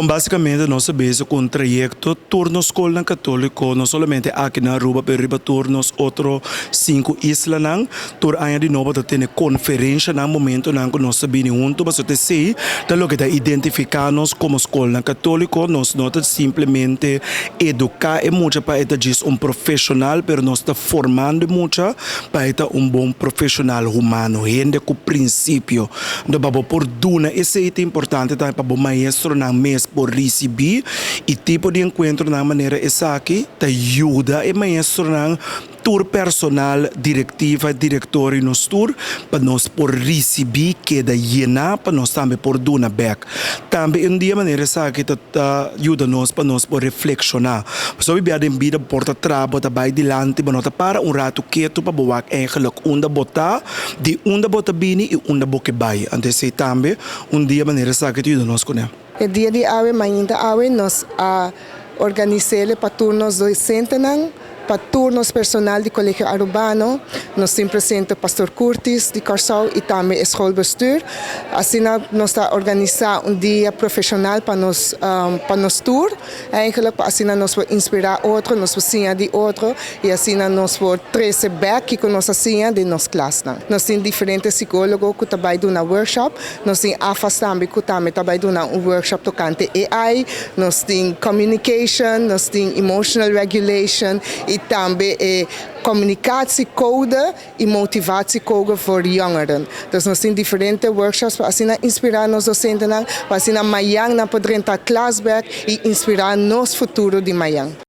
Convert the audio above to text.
Basicamente nos ta bezig cu un trayecto tur nos scolnan catolico, no solamente aki na Aruba, pero riba tur nos otro cinco islanan. Tur aña di nobo ta tene conferencianan, momentonan cu nos ta bini hunto, pasobra esey ta loke ta identifica nos como scolnan catolico. Nos no ta simplemente educa e mucha pa e ta djis un profesional, pero nos ta formando e mucha pa e ta un bon profesional humano, hende cu principio. Anto pa bo por duna esey ta importante tambe pa bo maestronan mes por ricibi, y tipo di encuentronan manera esaki ta yuda e maestronan, tur personal, directiva, director y nos tur, pa nos por ricibi, keda yena, pa nos tambe por duna bek. Tambe un dia manera esaki ta yuda nos pa nos por reflexiona. Pasobra bia den bida por ta traha, bo ta bay dilanti, bo no ta para un rato keto pa bo wak eigenlijk unda bo ta, di unda bo ta bini y unda bo ke bay. Anto esey tambe un dia manera esaki ta yuda nos cune. E dia di awe, mainta awe, nos a organis'é pa tur nos docentenan, pa tur nos personal di Colegio Arubano. Nos tin presente Pastor Curtis di Corsou y tambe schoolbestuur. Asina nos ta organisa un dia profesional pa nos tur. Eigenlijk pa asina nos por inspira otro, nos por siña di otro y asina nos por trece bek cu nos a siña den nos klas. Nos tin diferente psicologo cu tambe ta duna workshop, nos tin AFAS tambe cu tambe ta duna un workshop tocante AI, nos tin communication, nos tin emotional regulation y tambe communicatiecode y motivatiecode voor jongeren. Dus nos tin diferente workshops pa asina inspira nos docentenan, pa asina mañan nan por drenta klas bek y inspira nos futuro di mañan.